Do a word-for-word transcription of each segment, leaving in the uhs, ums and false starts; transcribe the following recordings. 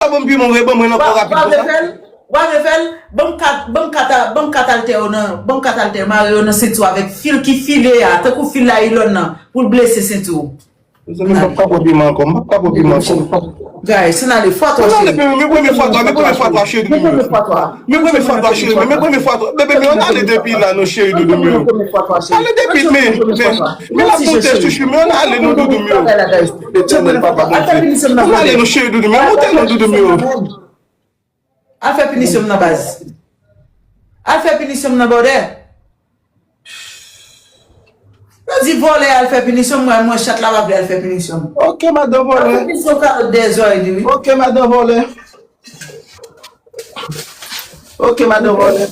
Bon, pi mwen, bon, mwen ankò rapid konsa. W ap refè l? W ap refè l? Ban m kat, ban m kat, ban m kat altè yo nan, ban m kat altè mare yo nan senti w avèk fil ki file a, tankou fil laylòn nan, pou l blese senti w. Mezanmi, m p ap ka pran piman ankò, m p ap ka pran piman ankò. Guys, ann ale, fwa twa cheri. Men premye fwa twa, men premye fwa twa cheri. Men premye fwa twa. Men premye fwa twa cheri, men premye fwa twa. Bebe, men ann ale depi la non cheri doudou m yo. Ale depi, men, men, men l ap monte chouchou, men ann ale non doudou m yo. Etènèl papa Bondye. Ann ale non cheri doudou m yo, monte non doudou m yo. Al fè pinisyon m nan baz. Al fè pinisyon m nan bòdè. Yo di vòlè al fè pinisyon m, mwen, mwen chat la pa vle al fè pinisyon m. Ok, madan vòlè. Al fè pinisyon kalòt dèyè zòrèy li, wi. Ok, madan vòlè. Ok, madan vòlè.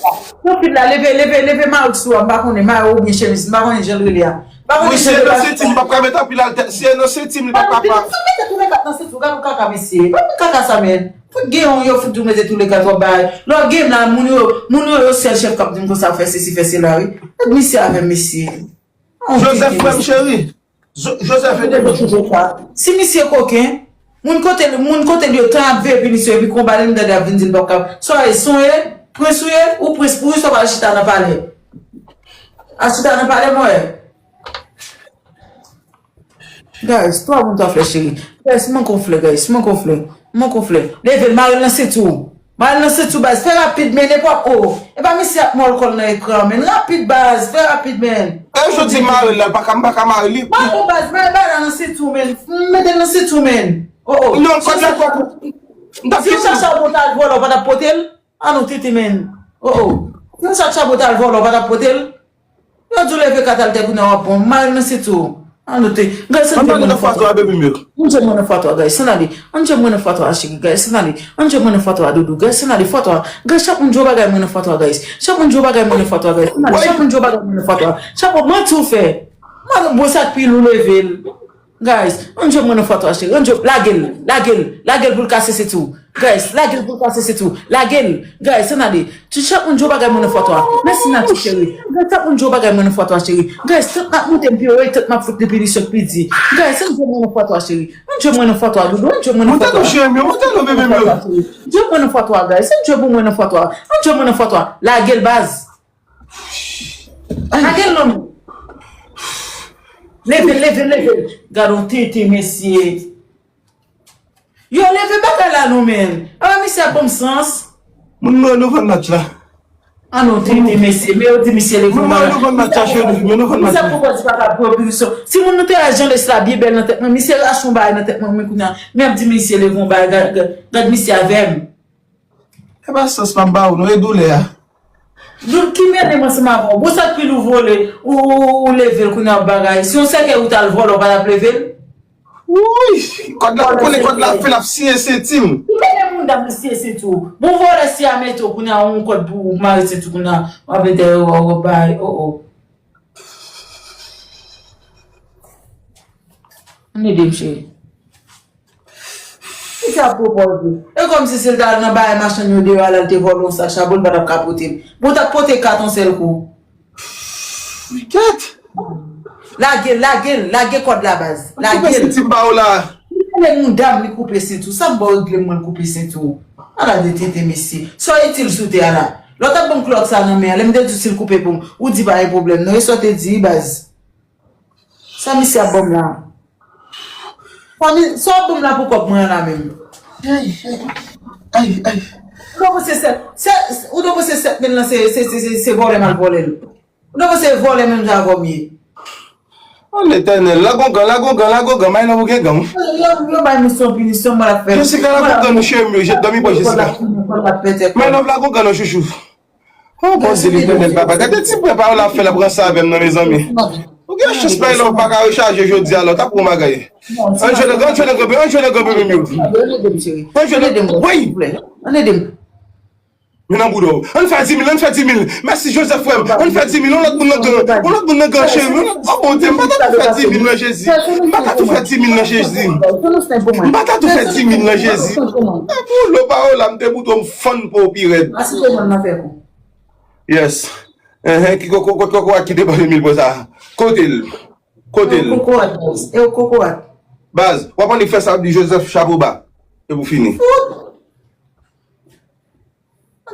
Yon fil la, leve, leve, leve mawit sou a, m pa konnen, mayo oubyen chemiz, m pa konnen jan l rele a. M pa konnen jan l rele a. Wi, si e nan senti m, m p ap ka met anpil altè, si e nan senti m, li pa ka pa. Mete tout le kat nan senti w, gade yon kaka mesye, gade yon kaka sa, men. Fout gen yon, yo fout di w mete tou le kat w ap bay. Lè w gen la, moun yo, moun yo, yo sèl chèf k ap di m konsa fè sesi, fè sela, wi. Gad misye avè m, mesye. Joseph, frè m cheri. Jo-, Joseph, ede m. Si misye koken, moun kote l, moun kote l yo tan ap veye pinisyon, epi konba li m tande ap vin di l p ap kab. Sa w ye, son ye, prens ou ye, ou prens pou ou, sa w pral chita nan palè. Al chita nan palè, mwen. Guys, twa moun twa flè cheri. Guys, mwen gonfle, guys, mwen gonfle. Mwen gonfle. Leve l, mare l nan senti w. Mare l nan senti w, baz. Fè rapid, men, nenpòt, o. E pa misye ap mòl kò l nan ekran, men. Rapid, baz. Fè rapid, men. E jodi mare l la, pa ka, m pa ka mare li. Ba bon, baz, mare bagay la nan senti w, men. Mete l nan senti w, men. O, o. Non, kòd la twò kout. M t ap kite l. Si yon chak chabon t al vòlè, w pa t ap pote l? An nou tete, men. O, o. Si yon chak chabon t al vòlè, w pa t ap pote l? Yo di w leve kat altè kounye a w ap bon. Mare l nan senti w. An nou te. Guys, ann jwenn mwen nan fwa twa, baby milk. Ann jwenn mwen nan fwa twa, guys. Ann ale. Ann jwenn mwen nan fwa twa, cheri, guys. Ann ale. Ann jwenn mwen nan fwa twa, doudou. Guys, ann ale, fwa twa. Guys, chak moun di w bagay mwen nan fwa twa, guys. Chak moun di w bagay mwen nan fwa twa, guys. Ann ale, chak moun di w bagay mwen nan fwa twa. Chak moun manti w fè. Mwen bon sa k pi lou leve l. Guys, ann jwenn mwen nan fwa twa, cheri. Ann jwenn, lage l, lage l, lage l pou l kase senti w. Guys, lage l pou l kase senti w. Lage l. Guys, ann ale. Ti chak moun di w bagay mwen nan fwa twa. Mèsi Nati cheri. Guys, chak moun di w bagay mwen nan fwa twa, cheri. Guys, tant m ap monte m pi wo, e tant m ap fout li pinisyon k pi di. Guys, ann jwenn mwen nan fwa twa, cheri. Ann jwenn mwen nan fwa twa, doudou. Ann jwenn mwen nan fwa twa. Monte non, cheri, monte non, bebe m yo. Ann jwenn mwen nan fwa twa, guys. Ann jwenn pou mwen nan fwa twa. Ann jwenn mwen nan fwa twa. Lage l, baz. Lage l non. Leve, leve, leve. Gad on tete, mesye. Yo leve bagay la non, men. Apa misye ap ban m sans? Moun mwen nou vann match la. An nou tete, mesye. Men yo di misye leve on bagay. Moun mwen nou vann match la, cheri. Men nou vann match la. Misye ap poko di papa pran pinisyon. Timoun nou te al jan lès la byen bèl nan tèt mwen. Misye rache on bagay nan tèt mwen, men kounye a. Men ap di misye leve on bagay. Gad, gad, gad misye avè m. E pa sans m ap ba ou non, e doulè a. Dout ki mennen m ansanm avè w. Bon, sa k pi lou vole, ou, ou, ou leve l kounye a w ap bagay. Si yon sèkèy ou t al vòlè, w pa t ap leve l? Wouy! Kòd la, ou konnen kòd la fè l ap siye senti m. Ki mennen moun dam li siye senti w? Bon, vòlè si a mete w kounye a, yon kòd pou ou mare senti w kounye a, w ap ede w, w ap bay, o, o. Ann ede m, cheri. Misye ap pwopoze. E kòmsi si l t al nan bagay machann yo deyò a la, l te vòlè yon sak chabon, l pa t ap ka pote l. Bon, w t ap pote kat yon sèl kou. Kèt! Lage l, lage l, lage kòd la, baz. Lage l. Koupe senti m ba w la. Li rele moun dam, li koupe senti w. Sa m ba w regle mwen, l koupe senti w. Ala de tete, mesye. Sa w itil sou tè a la? Lè w t ap ban m klòt sa nan men an, lè m te di w si l koupe pou m, ou di pa gen pwoblèm non. E sa w te di, baz? Sa misye ap ban m la? Sa mi-, sa w ap ban m la pou kòb mwen an la menm? Ay, ay, ay, ay. Ou dwe panse sèt, sèt, ou dwe panse sèt mil lan se, se, se, se, se vòlè m al vòlè l. Ou dwe panse vòlè menm jan avè w m ye. O Letènèl, lage on gan, lage on gan, lage on gan, may nan ou gen gan. Yo, yo, yo bay misye yon pinisyon, mwen l ap fè. Jessica, lage on gan, nou cheri m yo, jet dòmi bò Jessica. May nan lage on gan, non, chouchou. O Bondye Letènèl papa, gade ti bwè pa w la fè l ap ranse avè m nan, mezanmi. Ou gen chans pa lè w pa ka rechaje jodi a la, w t ap pran bagay. Ann jwe nan, ann jwe nan kanpe, ann jwe nan kanpe menm yo. Ann jwe nan, woy! Ann ede m. Men nan bouda w. Ann fè di mil, ann fè di mil. Mèsi Joseph frè m. Ann fè di mil, yon lòt moun nan gan, yon lòt moun nan gan cheri m. O Bondye, m pa ta tou fè di mil nan Jezi. M pa ta tou fè di mil nan Jezi. M pa ta tou fè di mil nan Jezi. Apou lo pa w la, m te bouton m fann pou w pi rèd. Yes. Enhen, ki koko, kot kokorat ki te ba li mil pou sa? Kote l? Kote l? E w kokorat, baz. E w kokorat. Baz, w ap annik fè sa ap di Joseph chapo ba. E pou fini. Fout!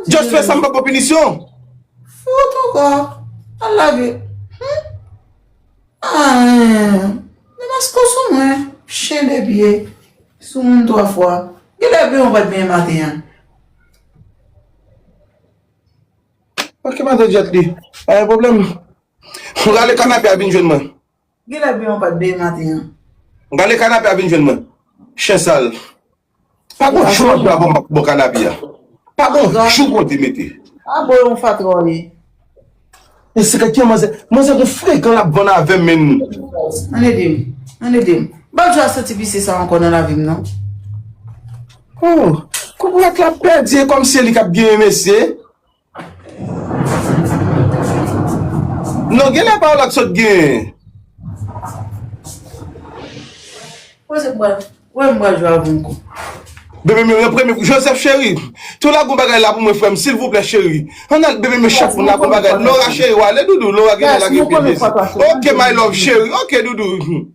Just fè sa, m p ap ba w pinisyon. Fout ankò. Al lave. Hmm? Ah, men maske w sou mwen. Chen de pye. Sou moun twa fwa. Genlè benyen w pa t benyen maten an. Ok, madan Jet Li. Pa gen pwoblèm. M rale kanape a vin jwenn mwen. Genlè benyen w pa t benyen maten an. M rale kanape a vin jwenn mwen. Chen sal. Pa gon jou m ap jwe avè w m ap bò kanape a. Pa gon jou Bondye mete. A bon, yon fatra w ye. E se kèk manzè, manzè gon frekan l ap vann avè m, men. Ann ede m. Ann ede m. M p ap jwe a santi pise sa ankò nan lavi m, non. Oh, kokorat la pèdi, e kòmsi se li k ap genyen, mesye. Non, genlè pa w la k sot genyen. Poze m pral, wè m pral jwe avè w ankò. Bebe m, nan premye, Joseph cheri, tou la gon bagay la pou mwen, frè m, silvouplè, cheri. Ann al, bebe m, chak moun la gon bagay. Laura cheri, w ale, doudou, Laura genlè la gen pye. Ok, my love, cheri, ok, doudou.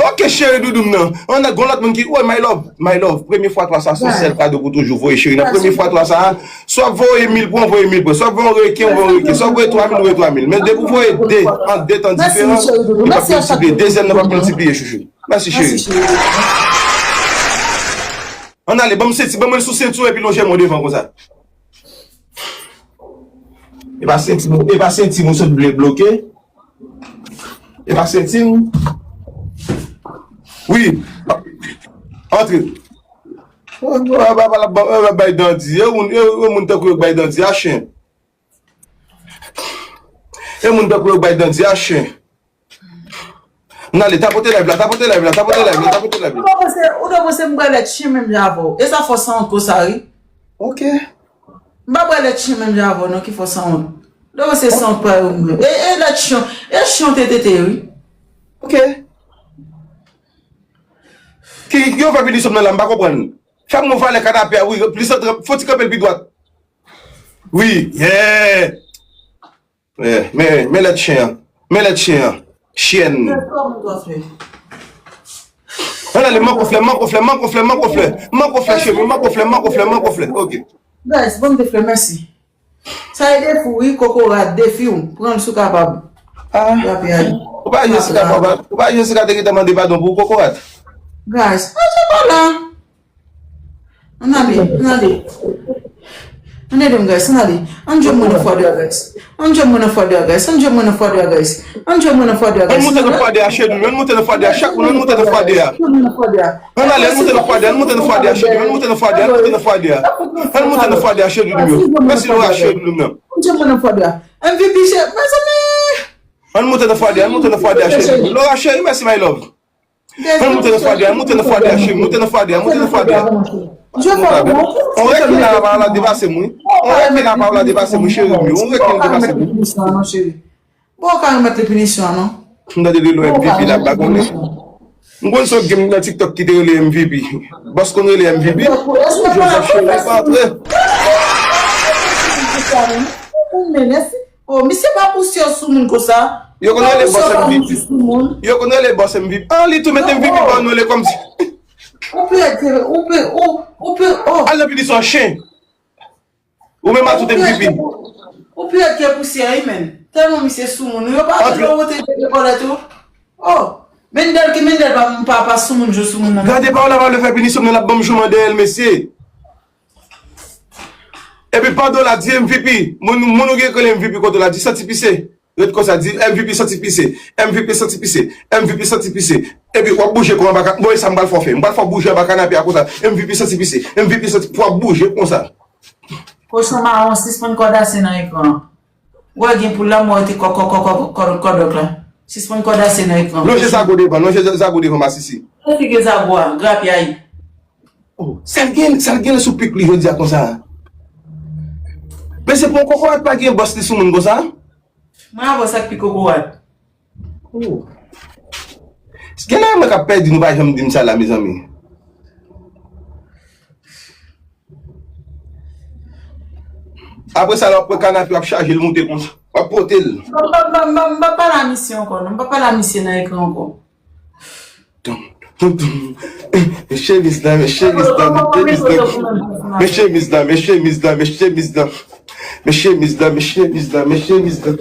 Ok, cheri doudou m nan. Ann al, gon lòt moun ki, oh, my love, my love, premye fwa twa sa, se yon sèl kado pou toujou voye, cheri. Nan premye fwa twa sa, swa w ap voye mil pou mwen, voye mil pou mwen. Swa w ap voye yon reken, yon reken. Swa w ap voye twa mil, voye twa mil. Men depi w voye de, an de tan diferan, li p ap miltipliye. Dezyèm nan p ap miltipliye, chouchou. Mèsi, cheri. Ann ale, ban m senti, ban mwen sou senti w epi lonje men w devan konsa. E pa senti m, e pa senti m ou sot vle bloke. E pa senti m. Wi. Antre. Bay dandi. E moun, e moun tankou yo k bay dandi a chen. E moun tankou yo k bay dandi a chen. N ale, tapote live la, tapote live la, tapote live la, tapote live la. Ou ta panse, ou ta panse m bwè lèt chen menm jan avè w. E sa fè w sanwont konsa, wi. Ok. M pa bwè lèt chen menm jan avè w, non, ki fè w sanwont. Ou ta panse sanwont pa yo menm. E, e lèt chen, e chen te tete, wi. Ok. Ki, ki yo fè pinisyon nan la, m pa konprann. Fè m yon valè kanape a, wi, plis antre, fò ti kanpe l pi dwat. Wi, yeah. Eh, men, men lèt chen an. Men lèt chen an. Chyèn. Ann ale, man konflè, man konflè, man konflè, man konflè. Man konflè, cheri, man konflè, man konflè, man konflè. Ok. Guys, bon, te fè, mèsi. Sa e defi w, wi, kokorat, defi w. Pran l si w kapab. Ah. Ou pa jwe si kapab, ou pa jwe si ka te gentan mande padon pou kokorat. Guys, pa jwe pa la. Ann ale, ann ale. Ann ede m, guys, ann ale. Ann jwe mwen nan fwa de a, guys. Ann jwe mwen nan fwa de a, guys. Ann jwe mwen nan fwa de a, guys. Ann jwe mwen nan fwa de a, guys. Ann moute nan fwa de a, cheri, ann moute nan fwa de a, chak moun, ann moute nan fwa de a. Ann ale, ann moute nan fwa de a, ann moute nan fwa de a, cheri, ann moute nan fwa de a, ann moute nan fwa de a. Ann moute nan fwa de a, cheri, mèsi Laura, cheri, nan. Ann jwe mwen nan fwa de a. M V P, cheri, mezanmi. Ann moute nan fwa de a, ann moute nan fwa de a, cheri. Laura, cheri, mèsi, my love. Ann moute nan fwa de a, ann moute nan fwa de a, cheri, moute nan fwa de a, moute nan fwa de a. On reken la, pa w la depase m, wi. On reken la, pa w la depase m, wi, cheri m yo. On reken depase m, wi. Bon, ou ka remèt li pinisyon an, non? M tande de lwen M V P la, m pa konnen. M konn se yon game nan TikTok ki te rele M V P. Bòs konn rele M V P. Joseph cheri pa antre. Oh, misye pa pouse yo sou moun konsa. Yo konn rele bòs M V P. Yo konn rele bòs M V P. Ah, li tou mete M V P ban nou, li kòmsi. Ou pè, ou pè, ou, ou pè, oh. Al nan pinisyon chen. Ou menm a tout M V P. Ou pè ke pousyè, wi, menn. Tèlman misye sou moun. Yo pa vle wote de kòlèt ou. Oh. Mendel ki Mendel pa, pa, pa sou moun, jou sou moun nan. Gade pa w la pa vle fè pinisyon, men l ap ban m jouman dèyè l, mesye. Epi pandan w la di M V P, moun, moun ou gen k rele M V P kote w la di santi pise. Ret konsa, di M V P santi pise, M V P santi pise, M V P santi pise. Epi w ap bouje kò w anba ka, bon, e sa m pral fè w fè. M pral fè w bouje anba kanape a konsa. M V P santi pise, M V P santi, w ap bouje konsa. Kochon mawon, sispann kòdase nan ekran an. Ou wè gen poul la, m wè te kò, kò, kò, kò, kò, kòdòk la. Sispann kòdase nan ekran. Lonje zago devan, lonje zago devan, masisi. Kòman figi zago a, grapyay. Oh, sa l gen, sa l gen sou pik li jodi a konsa? Men se pou yon kokorat pa gen bòs li sou moun konsa? Mwen avè w sa k pi kokorat. Oh. Genlè mwen k ap pèdi, nou pa janm di m sa la, mezanmi. Apre sa, lè w ap pran kanape, w ap chaje l moute konsa. W ap pote l. M pa, m pa, m pa, m pa pale a misye ankò, non. M pa pale a misye nan ekran ankò. Donk, Tonton. Men chemiz la, men chemiz la, men chemiz la. Men chemiz la, men chemiz la, men chemiz la. Men chemiz la, men chemiz la, men chemiz la.